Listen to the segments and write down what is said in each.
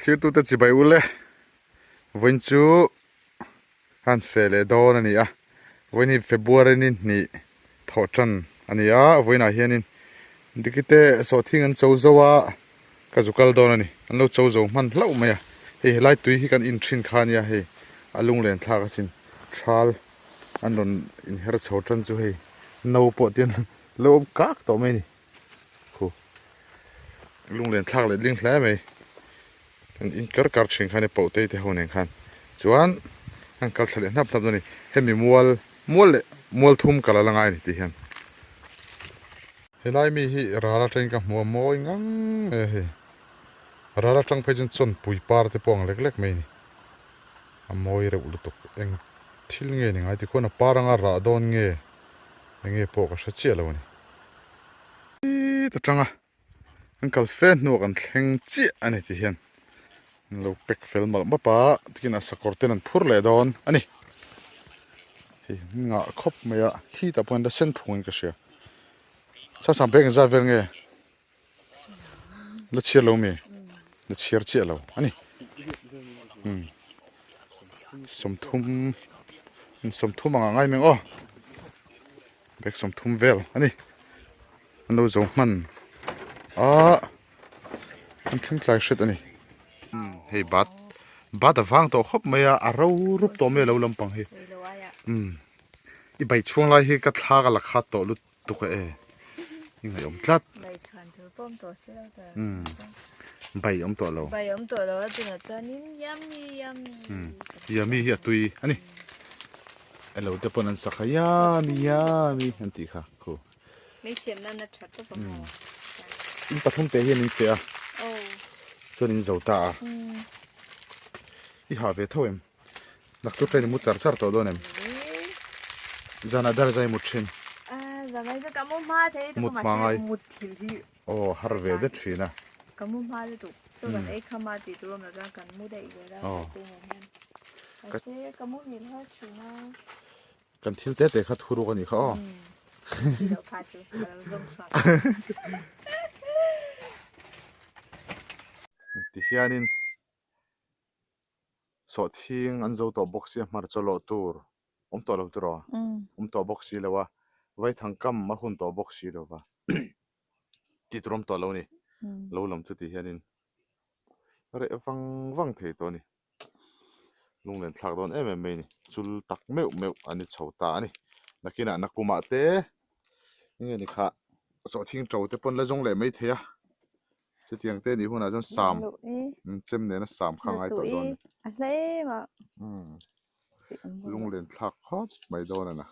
Thirtute chibai ul e vawiin chu han feh leh dawn a ni a vawiin hi February ni hnih thawh tan a ni a vawiinah hianin dikite sawhthing an cho zo a ka zu kal dawn a ni an lo cho zo hman hlauh mai a hei helai tui hi kan in thin kha a nia hei a lunglen thlak asin thal an rawn inher chho tan chu hei no pawh te hian lo awm kak tawh mai a ni khu lunglen thlak leh ding hle mai kan in kar kar thin khan pauh te te ho nen khan chuan an kal thla leh hnap hnap dawn a ni hemi mual mual leh mual thum kal a la ngai a ni tih hian helai mi hi ral atangin ka hmu a mawi ngang mai a hei ral atang phei chuan chawnpui par te pawh ang lek lek mai a ni a mawi reuh lutuk eng thil nge ni ngai tikhuan a par anga rah dawn nge enge pawh ka hre chiah lo a ni. Atanga an kal fe hnuah kan thleng chiah a ni ti hian an lo pack fel malh map a tikin a sakawr ten an phur leh dawn a ni hei an ngah khawp mai a khitah pawh hian la sen phung in ka hria sasang bag engzat vel nge la chhiar lo mi la chhiar chiah lo a ni umm sawmthum sawmthum ang a ngai mai ang aw. Bag 30 vel a ni an lo zo hman a an thleng tlai hret a ni hei bat bat a vang tawh khawp mai a a ro rup tawh mai a lo lampang hi umm i bai chhuang lai hi ka thla ka la khat tawh lutuk a e i ngaihawm tlat umm bai awm tawh lo bai awm tawh lo a tunah chuanin yummy yummy umm yummy hi a tui a ni. Elo te pawn an sak a yummy yummy an tih kha khu. Hmeichhiam nan a tha tawp ang aw. In pathum te hian in feh a. Chuan in zo ta a. I ha ve tho em? Naktu train i mu char char tawh dawn em? Zanah dar zai mut thin. Zanah hi ka mu hma thei Mut hma ngai. Mut thil hi. Aw har ve det thin a. Ka mu hma lutuk. Chaw kan ei kham a tih tur awm lo chuan kan mu daih zel a te nen hian. Mahse ka mu hil har thin a. Kan thil te te kha thu ruk a nih kha aw. Thi loh kha chu ka lo zawng chhuak. Ti hianin sawhthing an zo tawh bawk sia hmarchaw lawh tur awm tawh lo tur aw awm tawh bawk si lo a vaithang kam a hun tawh bawk si lo va tih tur awm tawh lo a ni lo lam chu ti hianin reh vang vang thei tawh a ni lunglen thlak dawn em em mai a ni chul tak meuh meuh a ni chho ta a ni nakinah nakumah te enge ni kha sawhthing to te pawn la zawng leh mai thei a chutiang te nih hunah chuan sam chem nena sam kha a ngai tawh dawn a hlem a lunglen thlak khawp mai dawn a na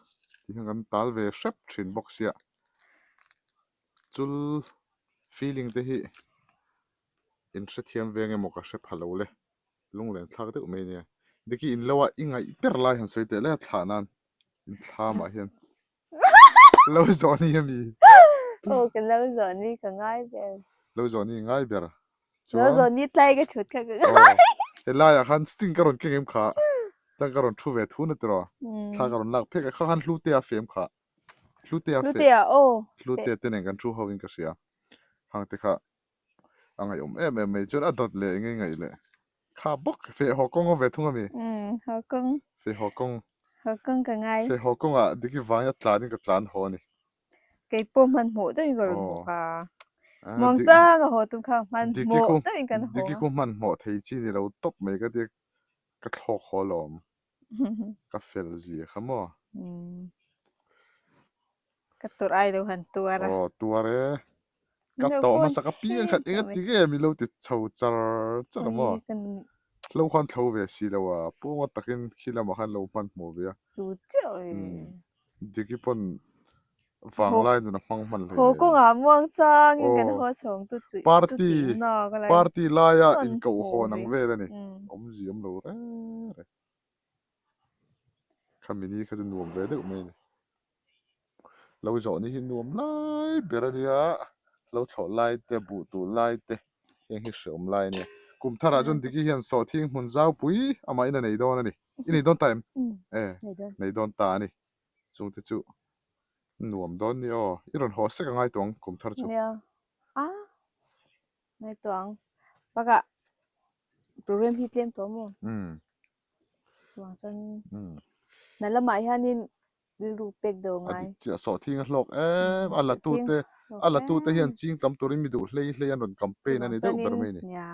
tihian kan tal ve hrep thin bawk sia chul feeling te hi in hrethiam veng emaw ka hre pha lo le lunglen thlak deuh mai ania diki in lo a i ngaih ber lai han sawi teh le a thlah nan in thlam ah hian lo zawh ni ami aw ka lo zawh ni ka ngai ber lo zawh ni ngai ber chuan lo zawh ni tlai ka thut kha ka ngai helai ah khan sting ka rawn keng em kha tlang ka rawn thu ve thu na tiraw thla ka rawn lak phek a kha khan hlu te a fem kha. Hlutea feh. Hlutea aw. Hlutea te nen kan thu ho in ka hria. Hang te kha a ngaihawm em em mai. Chuan a dawt leh eng nge ngaih leh. Kha bawk feh haw kawng a ve thung a mi. Umm haw kawng. Feh haw kawng. Haw kawng ka ngai. Feh haw kawngah Diki vangin a tlan in ka tlan haw a ni. Kei pawh hmanhmawh deuhin ka rawn hmu kha. Muangchang a haw tum kha hmanhmawh deuhin kan haw. Diki khu hmanhmawh thei chi ni lo tawp mai ka tia ka thlawk haw lawm. Ka fel zia kha maw? Ka tur ai lo han tuar a. Aw tuar e. Ka tawh hmasa ka piang khat eng a ti nge mi lo ti chho char char a maw? Hlo khan thlo ve si lo a, pawnga takin khi lamah khan lo hmanhmawh ve a. Chu chiah e. Diki pawn vanglai nun a hmang hman hle. Haw kawngah muang changin kan haw chhawng tu chu Party party laia inkoh hawn ang vel a ni. Awmzia awm lo reng reng. Khami ni kha chu nuam ve deuh mai a ni. Lo zawh ni hi nuam lai ber a nia, lo thlawh lai te, buh tuh lai te heng hi hreawm lai a nia. Kum tharah chuan Diki hian sawhthing hmun zaupui amahin a nei dawn a ni. I nei dawn ta em? E, nei dawn ta a ni. Chungte chu nuam dawn ni aw. I rawn haw sek a ngai tawh ang kum thar chu. Nia. A, ngai tawh ang. Bakah program hi tlem tawh maw? Umm. Chuvang chuan hna lamah hianin rilru pek deuh a ngai. A dik chiah sawhthing a hlawk em a latute a latute hian ching tam turin mi duh hlei hlei an rawn campaign a ni deuh ber mai a ni. Nia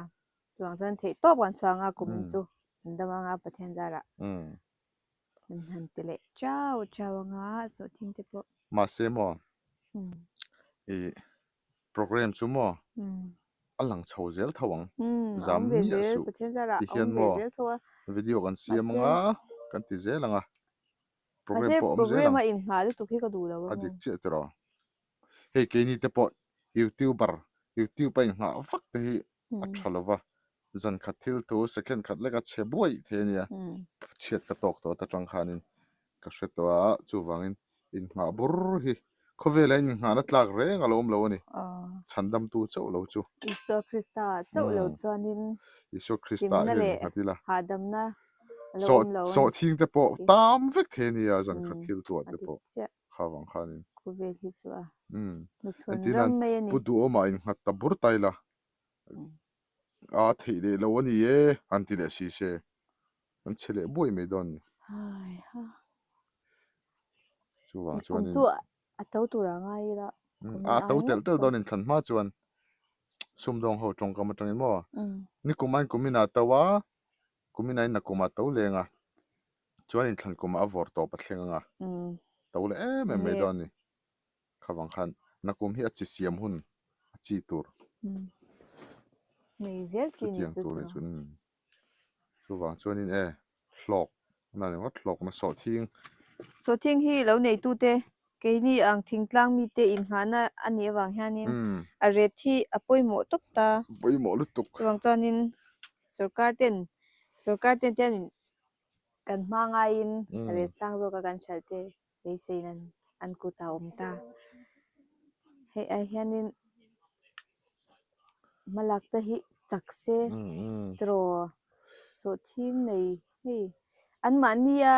chuvang chuan theih tawp kan chhuang a kumin chu an dam anga Pathian zarah an han ti leh chau chau anga sawhthing te pawh. Mahse maw ih Program chu maw a lang chho zel tho ang, zam miah suh ti hian maw video kan siam anga kan ti zel anga program pawh a awm zel ang. A dik chiah tiraw. Hei keini te pawh youtuber youtube a inghah vak te hi a tha lo va, zan khat thil thu second khat lek a chhe buai thei a nia, chhiat ka tawk tawh atang khanin ka hre tawh a, chuvangin inghah bur hi khawvelah hian inghahna tlak reng a lo awm lo a ni, chhandamtu chauh lo chu. Isua Krista chauh lo chuanin Isua Krista hlimna hian leh innghat ila. hahdamna a lo Sawh awm lo a ni. sawhthing te pawh tam vek thei a nia, zan khat thil tuah A te dik pawh chiah. kha vang khanin. Khawvel hi chu a nuchhawn Entirnan ram mai a ni. Pu Duhawma innghat ta bur ta ila, a theih leh lo a ni e an ti leh si se. An chhe leh buai mai dawn ni. Chuvang chuan in. Kum chu a to tur a ngai ila. A to telh telh dawn in thlan hma chuan sumdawng ho tawngkam atangin maw. Ni kum ain kum in a to a, kum in ain nakum a to leng a. Chuan in thlan kum ah a vawr tawp a thleng anga. To leh em em mai dawn ni. Kha vang khan nakum hi a chi siam hun a chi tur. Nei zel chi ni chu tur ni chu. Chuvang chuanin e hlawk na ni ngawt hlawkna sawhthing. Sawhthing hi lo neitute keini ang thingtlang mite inngahna a nih avang hianin a ret hi a pawimawh tawp ta. Pawimawh lutuk. Chuvang chuanin sorkar ten sorkar ten tianin kan hma ngaiin a ret sang zawka kan hralh te beiseiin an an kut a awm ta. Hei ai hianin hmalak te hi chak se tiraw sawhthing nei hei anmahnia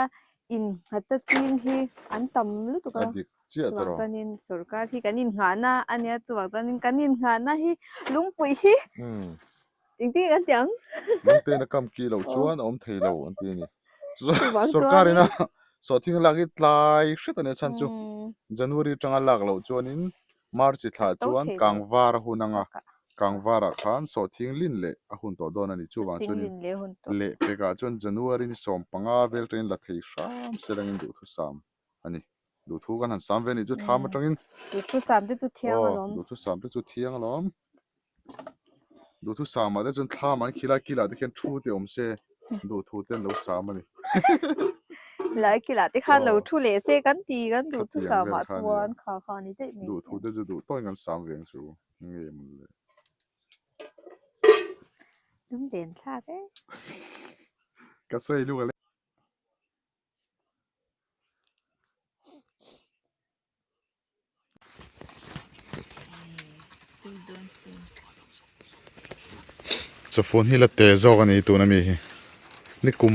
innghat a ching hi an tam lutuk a chuvang chuanin sorkar hi kan innghahna a nia chuvang chuanin kan innghahna hi lungpui hi engtin nge kan tih ang lungten a kam ki loh chuan a awm thei lo an ti a ni sorkar ina sawhthing a lak hi tlai hret a nia chhan chu January atanga lak loh chuanin March thlah chuan kangvar a hun anga, kangvarah khan sawhthing lin leh a hun tawh dawn a ni. Chuvang chuanin lehpekah chuan January ni 15 vel atangin la thei hram se langin duhthusam a ni. Duhthu kan han sam ve a nih chu thlam atangin. Duhthusam te chu thiang alawm. Aw, duhthusam te chu thiang alawm. Duhthusam ah te chuan thlam an khilai kilah te khian thu te awm se duhthu te an lo sam a ni. Khilai kilah te khan lo thu leh se kan ti kan duhthusam ah chuan kha kha a ni daih mai sia. Duhthu te chu duh tawhin kan sam ve ang chu nge mawn le. Lunglen thlak e. Ka sawi lung a leng. Chawfun hi la te zawk a ni tuna mi hi ni kum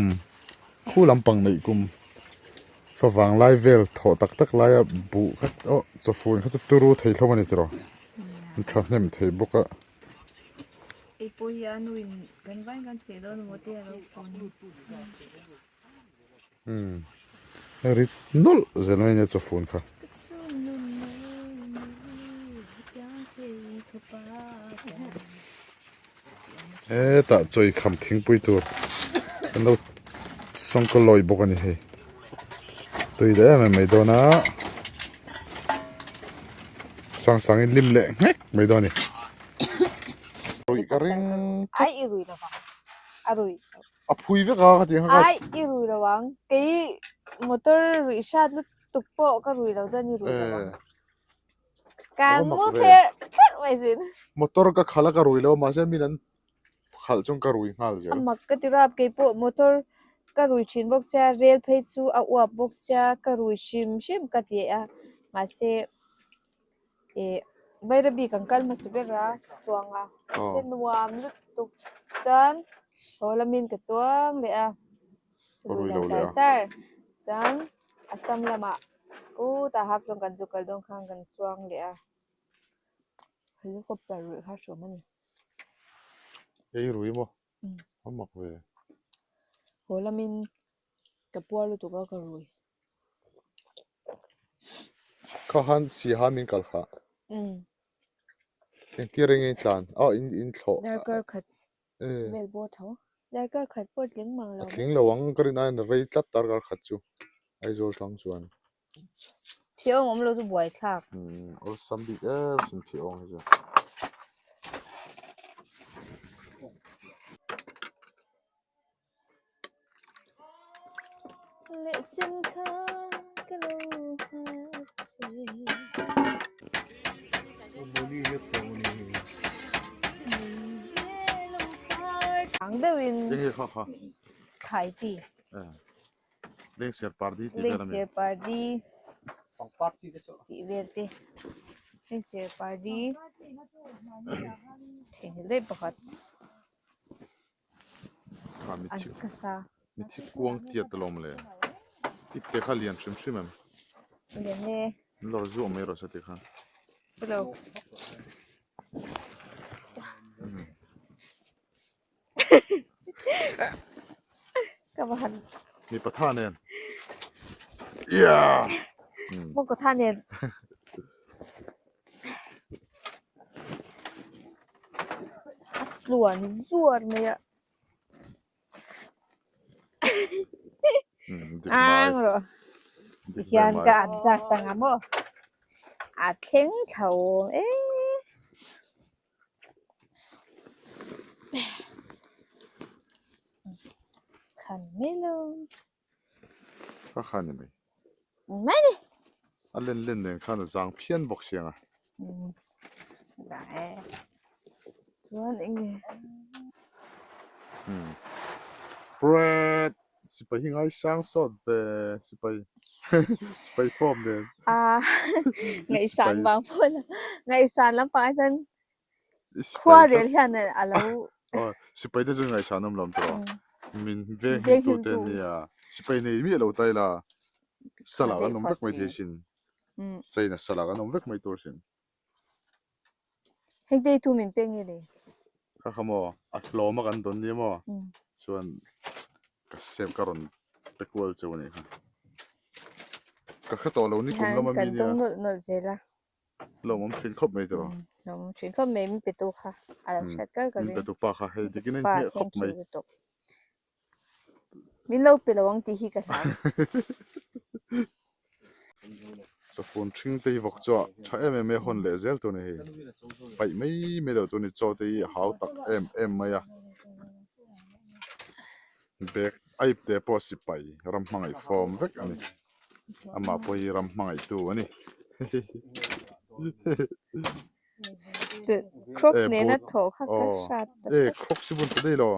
khu lampang neih kum. Favang lai vel thawh tak tak laia buh kha aw chawfun kha chu turu thei hlawm a ni tiraw an thahnem thei bawk a. Hei pawh hi a nuin kan vain kan feh dawn emaw te a lo phone. Umm rit nawlh zel mai ania chawfun kha. Ka chhung nun mawi piang thei khawpa piang. Hetah chawi kham thingpui tur kan lo sawngkaw lawi bawk a ni hei tui leh em em mai dawn a sang sang in lim leh nghek mai dawn a ni ruih ka ring tlat ai i rui lo vang a rui a phui vek a ka ti ang ai i rui lo vang kei motor ruih hrat lutuk pawh ka rui lo chuan i rui lo vang. Kan mu thler thler mai zin. Motor ka khalh a ka rui lo mahse min an khalh chuan ka rui nghal zel. A mak ka ti rap kei pawh motor ka rui thin bawk sia rel phei chu a uap bawk sia ka rui hrim hrim ka ti a mahse ih Bairabi kan kal hmasa ber a chuang a mahse nuam lutuk chuan haw lamin ka chuang leh a. Rui lo char char chuan Assam lamah kutah half lawng kan chu kal dawn khan kan chuang leh a helicopter ruih kha hrawm a ni. Ei rui maw? A mak ve. Haw lamin ka puar lutuk a ka rui. Kha han siaha min kal kha. Engtir eng nge in tlan? Aw in in thlawh. Darkar khat vel bawr tho. Darkar khat pawh tling mang lo. A tling lo ang ka rin aiin a rei tlat darkar khat chu Aizawl tang chuan. Phiawng awm lo chu buai thlak. Umm awlsam bik em sin phiawng hi chu. Leh chin kha ka lo nghak che. Ang deuhin thlai chi. Lengser pardi tih vel a mi. Lengser pardi tih vel te. Lengser pardi theihnghilh daih pakhat. Kha mithi mithi kuang tiat alawm le ip te kha lian hrim hrim em lian e an lawr zuah mai rawh se ti khan hello ka va han mipa tha nen yeah mawngkaw tha nen A tluan zuar mai a. Ang rawh. Tihian ka adjust anga maw. A thleng thla awm e. Khan mai lo. Ka khan ni mai. Mai ni. A len len nen khan a zang phian bawk siang a. Zang e. Chuan eng nge. Hmm. Bread. Sipai hi ngai sang sawt ve sipai sipai form nen. Ah ngaihsan vang pawh la ngaihsan lampang ah chuan Khua rel hian a lo Aw sipai te chu ngaihsan awm lo ang tawh min veng him tu te nia sipai nei miah lo ta ila salak an awm vek mai thei sin China salak an awm vek mai tur sin. Heng te hi tu min pek nge le? Kha kha maw a hlawm a kan dawn nia maw chuan ka sem ka rawn pe kual cheu a nih kha ka hre tawh lo ni kum lama mi nia. Kan dawng nawlh nawlh zel a. Lawmawm thin khawp mai tiraw. Lawmawm thin khawp mai min petu kha a lo hriat kar ka ring. Min petu pa kha hei dikin a inhmeh khawp mai. Min lo pe lo ang tih hi ka hlau. Chawfun thing te hi vawk chu a tha em em mai a hawn leh zel tur a ni hei. Paih mai mai lo tur a ni chaw te hi a hau tak em em mai a. Bag a ip te pawh sipai ram hmangaih fawm vek a ni. Amah pawh hi ram hmangaihtu a ni. Crocs nena thawh kha ka hrat ta tlat. Crocs hi bun ta daih lo.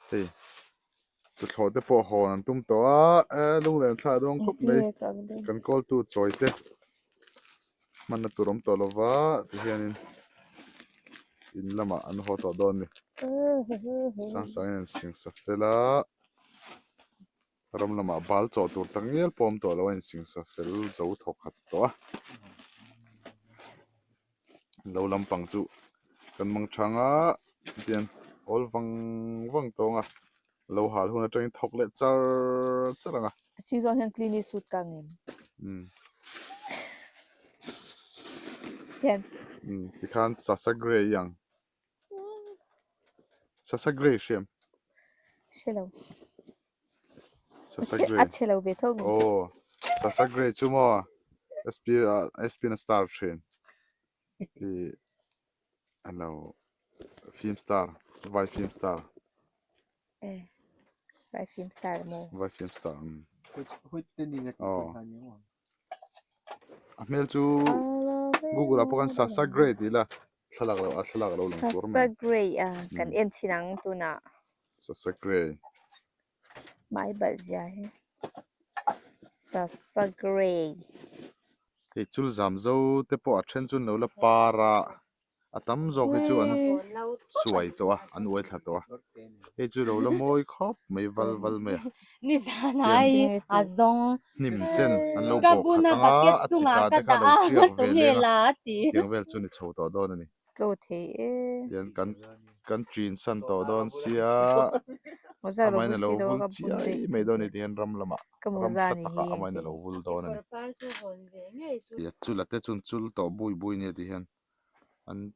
Hei tuthlawh te pawh hawn an tum tawh a, e lunglen thla a dawng khawp mai. Kan kawltu chawi te hmanna tur awm tawh lova tihianin in lamah an haw tawh dawn a ni. Sang sangin an singsa fel a. Ram lamah bal chawh tur tak ngial pawh awm tawh lo a insingsa fel zo thawk khat tawh a. Lo lampang chu kan mang thang a tian awl vang vang tawng a lo hal hun atangin thawk leh char char ang a. A chhing zawng hian clean i suit ka ngem. Umm. Hian. Umm tikhan Sasa Grey i ang. Sasa Grey hriam. Hre lo. Sasa Grey. A chhe lo ve tho mi. Oh, Sasa Grey chu maw SP SP na star thin. I alo film star, vai film star. Eh, vai film star maw? Vai film star. Um. Oh. A hmel chu Google ah pawh khan Sasa Grey tih ila thlalak loh a thlalak lo lang tur mai. Sasa Grey a kan en chin ang tunah. Sasa Grey. Mai balh zia hi. Sasa Grey. Hei chul zam zo te pawh a then chu an lo la par a. A tam zawk hi chu an suai tawh a, an uai thla tawh a. Hei chu lo la mawi khawp mai val val mai a. Tian hnim ten an lo bawh khat ang a, a chi tla te kha a lo hriak ve leng a, tiang vel chu ni chho tawh dawn a ni. Tian kan kan ṭin san tawh dawn sia, amahin a lo vul chiai mai dawn a ni tihian ram lamah ram hla takah amahin a lo vul dawn a ni. Chula te chu an chul tawh bui bui nia tihian. an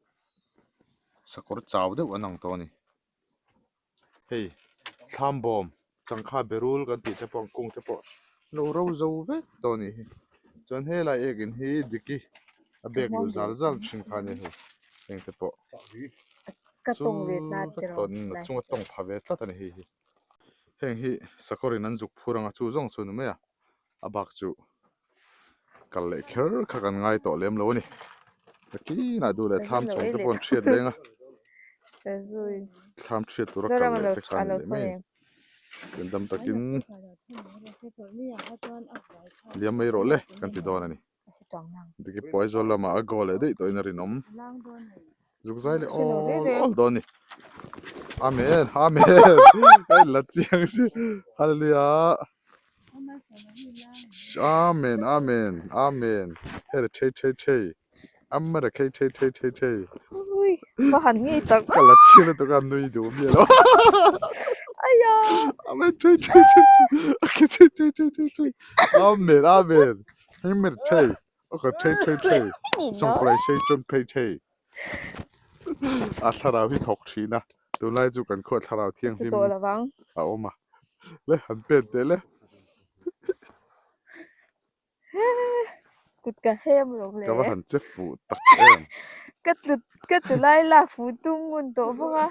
sakawr chau deuh an ang tawh a ni hei thlam bawm changkha berul kan tih te pawh ang kung te pawh lo ro zo vek tawh a nih hi chuan helai ek in hi diki a bag luh zal zal thin kha a ni hei heng te pawh chu vek tawh a chunga tawng pha ve tlat a ni hei hi heng hi sakawr in an zuk phur anga chu zawng chu a ni mai a a bak chu kal leh kher kha kan ngai tawh lem lo a ni takinah duh leh thlam chhawng te pawh an hriat leng a thlam hriat tura kal leh te kha a ni leh mai a ni kan dam takin liam mai rawh le kan ti dawn a ni diki pawh Aizawl lamah a goal leh daih tawhin a rinawm. Zuk zai leh awl awl dawn ni. Amen amen ka in la chiang si hallelujah amen amen amen here thei thei thei amara khei thei thei thei thei Ui ka han ngei tak ka la chiang lutuk a nui duh miah lo Aya amen thei thei thei thei thei thei thei thei thei amen amen amen thei Ka thei thei thei sawngkhawlai sei chuan phei thei a thlarau hi thawk thin a tunlai chu kan khuah thlarau thianghlim a awm a le han pen teh le kut ka hem lo le ka va han che fuh tak em ka tlu ka tlu lai lak fuh tum ngun tawh bawk a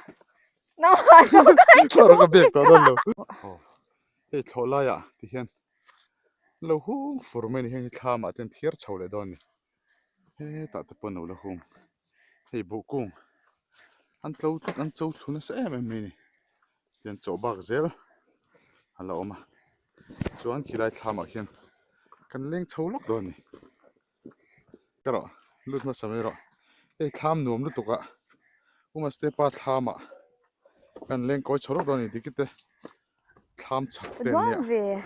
thlarau ka bek tawh dawn lo hei thlawh laiah tihian Lo hung fur mai a ni heng hi thlam ah te an thiar chho leh dawn a ni hetah te pawh an lo la hung hei buh kung an tlo an cho thlu nasa em em mai a ni tian chaw bak zel a la awm a chuan khilai thlam ah khian kan leng chho lawk dawn a ni ka rawh lut hmasa mai rawh hei thlam nuam lutuk ah uma step a thlam ah kan leng kawi chho lawk dawn a ni dikite. Thlam chhak te an nia.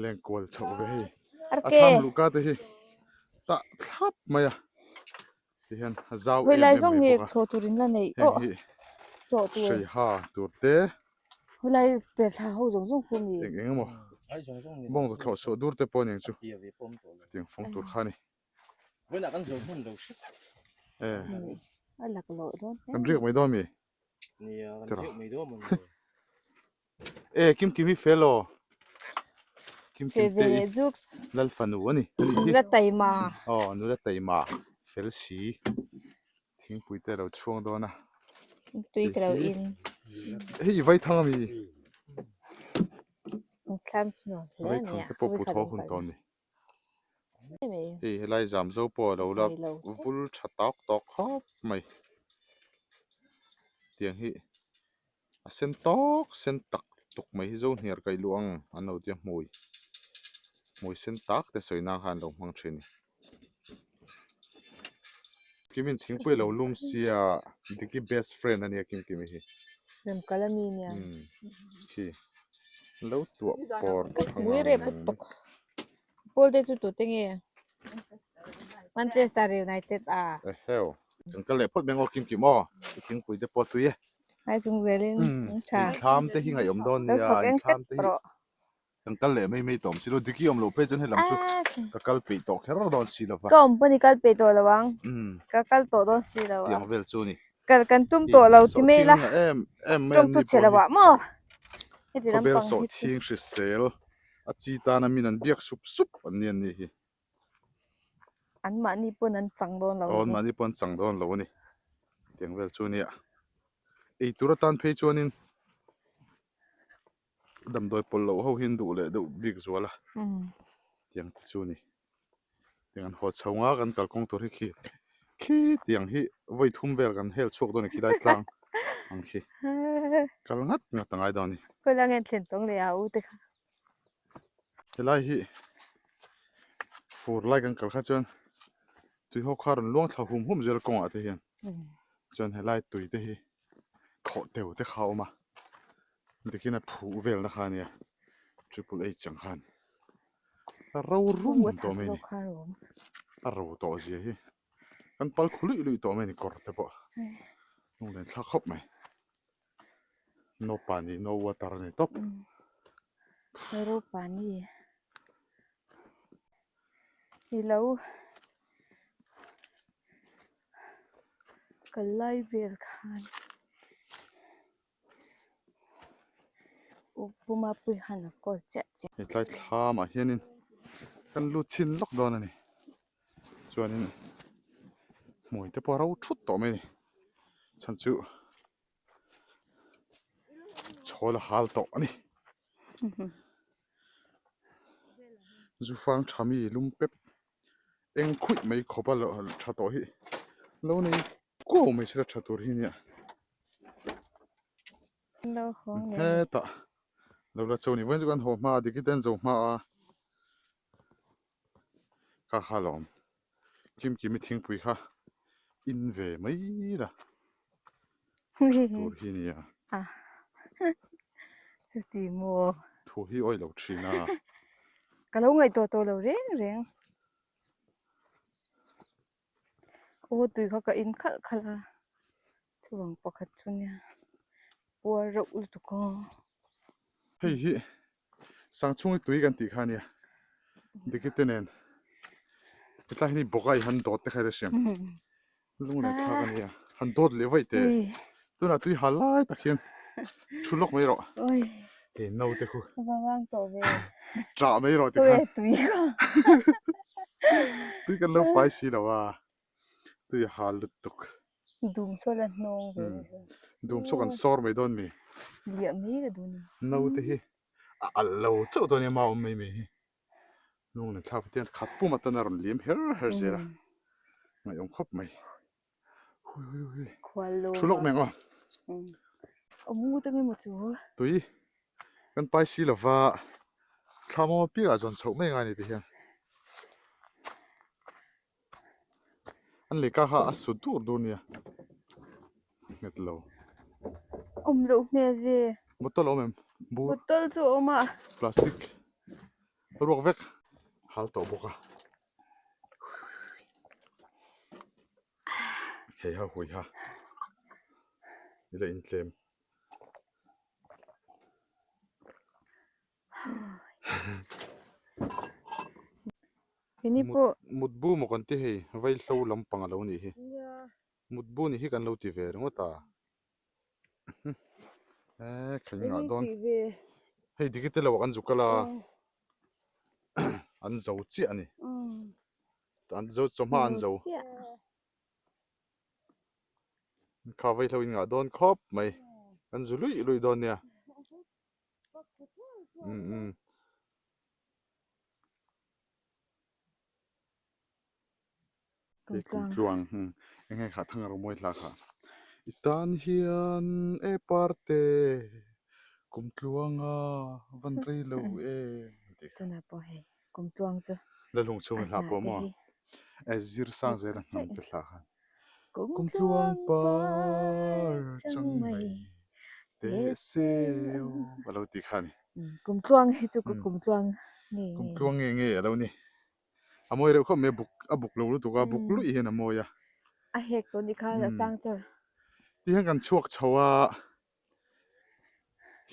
Leng kual chhoh ve hei. A thlam luhka te hi tah thlap mai a. Ti hian a zau em em mai bawk a. Heng hi hreiha tur te. Eng eng emaw bawngchaw thlawh chhuah dur te pawh a ni ang chu. Tiang fawng tur kha a ni. Kan riak mai dawn mi? E kim kim hi fel aw kim kim te i lal fanu a ni nula taima aw nula taima fel si thingpui te alo chhuang dawn a tui ka lo in hei i vaithang ami thlam chu nuam hle a nia vaithang te pawh put haw hun tawh a ni. Hei helai zam zo pawh a lo la vul tha tawk tawk khawp mai tiang hi a sen tawk sen tak tuk mai hi zo hniar kaih luh ang an lo tia hmui hmui sen tak te sawi nan khan an lo hmang thin a ni Kimin thingpui a lo lum sia Diki best friend a nia Kimkimi hi Remkalami nia khi. Lo tuah pawr Ka hmui rep lutuk. Pawl te chu tute nge? Manchester United a. Eheu. Kan kal leh phawt mai ang aw Kim Kim aw. I thingpui te pawh tui e. Hai chung zelin an tha. Inthlam te hi ngaihawm dawn nia. Inthlam te hi. Kan kal leh mai mai tawh awm si lo. Diki awm loh phei chuan helam chu ka kal peih tawh kher dawn si lo va. Ka awm pawh ni kal peih tawh lo ang. Ka kal tawh dawn si lo a. Tiang vel chu ni. Kal kan tum tawh lo ti mai la. Tawngtu chhe lo ah maw. Heti Khawbel lampang hi chu. sawhthing hrisel a chi tana min an biak sup sup an ni an ni hi. An mahni pawn an chang dawn lo a ni. Aw an mahni pawn an chang dawn lo a ni. Tiang vel chu nia. Eitur atan phei chuanin Damdawi pawlh loh ho hi an duh leh deuh bik zual a, tiang te chu a ni. Tiang an haw chho nga kan kalkawng tur hi khi khi tiang hi vawi thum vel kan hel chhuak dawn a ni khilai tlang ang khi kal ngat ngat a ngai dawn a ni. Khawi lai nge an thlen tawng leh a u te kha. Helai hi fur lai kan kal kha chuan tui ho kha rawn luang thla hum hum zel kawngah te hian chuan helai tui te hi khawh teu te kha a awm a. Tikhian a phuh velna kha ania triple H ang khan a ro rum tawh mai a ni a ro tawh zia hi kan pal khu luih luih tawh mai a ni kawr te pawh lunglen thlak khawp mai no pani no water a ni tawp. Ro pani i lo kal lai vel khan. Puma pui han a kawl chiah chiah. Hetlai thlamah hianin kan lut chhin lawk dawn a ni. Chuanin hmui te pawh a ro thut tawh mai a ni. Chhan chu chhawl a hal tawh a ni. Zufang tha mi lum pep eng khuih mai khawp a tha tawh hi lo nei kuau mai sela tha tur hi nia. Hetah lo la cho ni vawiin chu kan haw hma a diki te an zo hma a kha kha lawm kim kimi thingpui kha in ve mai la tur hi nia chuti maw thu hi awi lo thin a ka lo ngaihtuah tawh lo reng reng Aw tui kha ka in khalh khalh a chuvang pakhat chu nia puar reuh lutuk a. Hei hi Sangchhungi tui kan tih kha a nia Diki te nen hetlai hi bawk a i han dawt te kha i la hriam lung leh thlak a nia han dawt leh vaih teh tunah tui ha lai tak hian thu lawk mai rawh hei naute khu Ṭah mai rawh tikhan. Tui kha. Tui kan lo pai si lo a. Tui a hal lutuk. Dum saw la hnawng ve ni chuan. Dum saw kan sawr mai dawn mi. Liah mai ka duh ni. Naute hi a alh lo chauh dawn nia mau mai mai hi. Lung nen thlak tian khat pum atan a rawn liam her her zel a. Ngaihawm khawp mai. Hui hui hui. Thu lawk mai ang aw. Awm ngut ange maw chu. Tui kan pai si lova thla maw piah ah zawn chhoh mai ngai ni ti hian. An lehkha kha a sut dur dur nia. Nghet lo. Awm loh hmel ve. Bottle a awm em? Bur. Bottle chu a awm a. Plastic ruak vek hal tawh bawk a. Hei ha hui ha ila intlem Mutbu maw kan ti hei vaihlo lampang a lo nih hi mutbu nih hi kan lo ti ve ringawt a e kha engah dawn hei dikite lo ah kan zuk kal a. An zo chiah a ni. An zo chawhma an zo. Kha vaihlo in ngah dawn khawp mai. Kan zu luih luih dawn nia. Um um. Hei kumtluang eng nge kha thang ro mawi hla kha. I tan hian e parte kumtluanga van rei lo em tih kha. Tunah pawh hei kumtluang chu Lalhung chhung hla pawh maw e zir sang zel a hnam te hla khan. Kumtluang par chang mai teh se aw a lo ti kha a ni. Kumtluang hi chu ka kumtluang nge nge. Kumtluang nge nge a lo ni. A mawi reuh khawp mai a buk a buk lo lutuk a buk luih hian a mawi a. A hek tawh nih kha a chang char. Ti hian kan chhuak chho a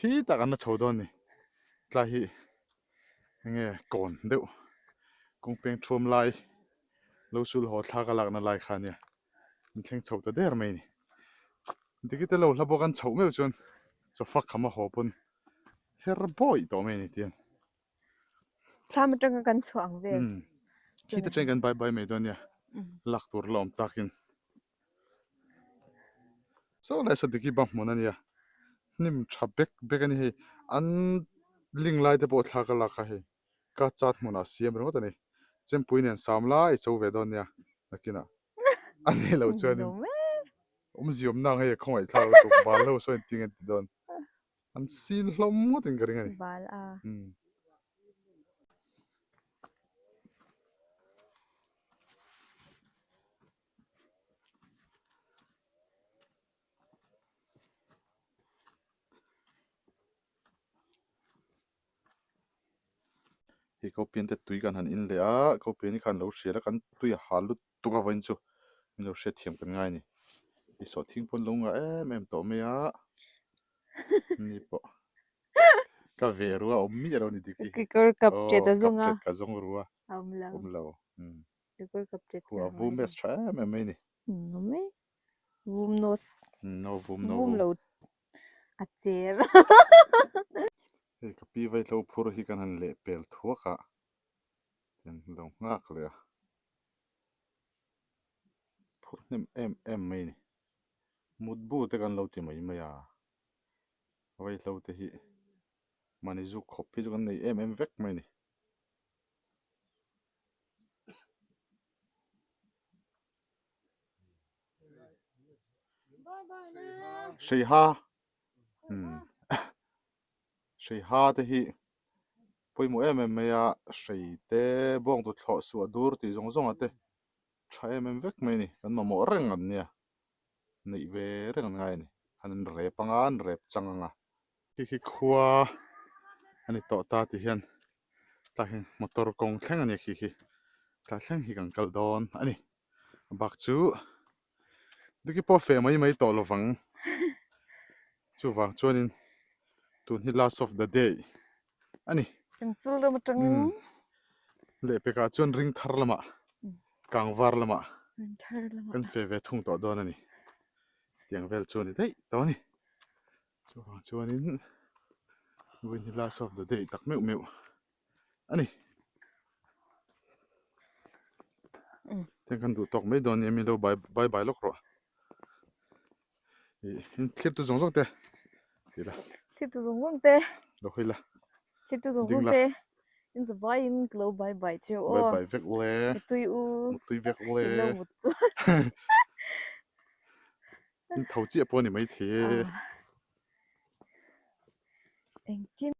hi tak an la chho dawn ni. Tlai hi enge kawn deuh kawng peng thuam lai lo sul haw thla ka lakna lai kha ania an thleng chho ta der mai a ni. Dikite lo hla bawk an chhoh meuh chuan chawfak kham a haw pawn her bawi tawh mai a ni tiang. Thlam atanga kan chhuah ang vel. Khi te atangin kan bye bye mai dawn nia. Lak tur la awm takin. Saw lai saw diki bang hmun a nia. Hnim tha bek bek a ni hei. An ling lai te pawh thla ka lak a hei. Ka chat hmunah siam ringawt a ni. Chempui nen sam lai cho ve dawn nia nakinah. A ni loh chuanin awmzia awmna ang hei a khawngaih thlak lutuk bal ho sawn engtin nge an ti dawn. An sil hlawm ngawtin ka ring a ni. Bal a. Hei kopian te tui kan han in leh a kopian hi khan lo hrial a kan tui a hal lut tuk a vawiin chu min lo hriat thiam kan ngai a ni hei sawhthing pawn lo ngah em em tawh mai a ni pawh ka ve ru a awm miah lo a ni dik hi kekawr kap ṭet a zawng a kap ṭet ka zawng ru a awm lo awm lo umm kekawr kap ṭet ka a vum tha em em mai a ni awm e vum nose no vum no vum lo a cher. Hei ka pi vaihlo phur hi kan han leh pel thuak a, tiang lo nghak leh a, phur hnem em em mai a ni. Mutbu te kan lo ti mai mai a, vaihlo te hi mahni zuk khawp hi chu kan nei em em vek mai a ni. Hreiha umm hreiha te hi pawimawh em em mai a hrei te bawng tu thlawh suah dur tih zawng zawng ah te tha em em vek mai a ni kan mamawh reng an nia neih ve reng an ngai a ni an rep anga an rep chang anga. Khi khi khua a ni tawh ta ti hian tlai hian motor kawng thleng a ni khi khi tlai thleng hi kan kal dawn a ni a bak chu diki pawh feh mai mai tawh lovang chuvang chuanin tun hi last of the day a ni. Kan chul ram atangin lehpekah chuan ring thar lamah kangvar lamah kan feh ve thung tawh dawn a ni tiang vel chu a ni daih tawh a ni. Chuvang chuanin vawiin hi last of the day tak meuh meuh a ni. Tiang khan duh tawk mai dawn nia mi lo bye bye bye lawk rawh. Ih in thlir tu zawng zawng te ti la. Thlir tu zawng zawng te. Lo hawi la. Thlir tu zawng zawng te. In za vai in ka lo bye bye cheu aw. Bye bye vek ule. Mutui u. Mutui vek ule. In lo mut chuan. In tho chiah pawh a ni maithei e. Engkim.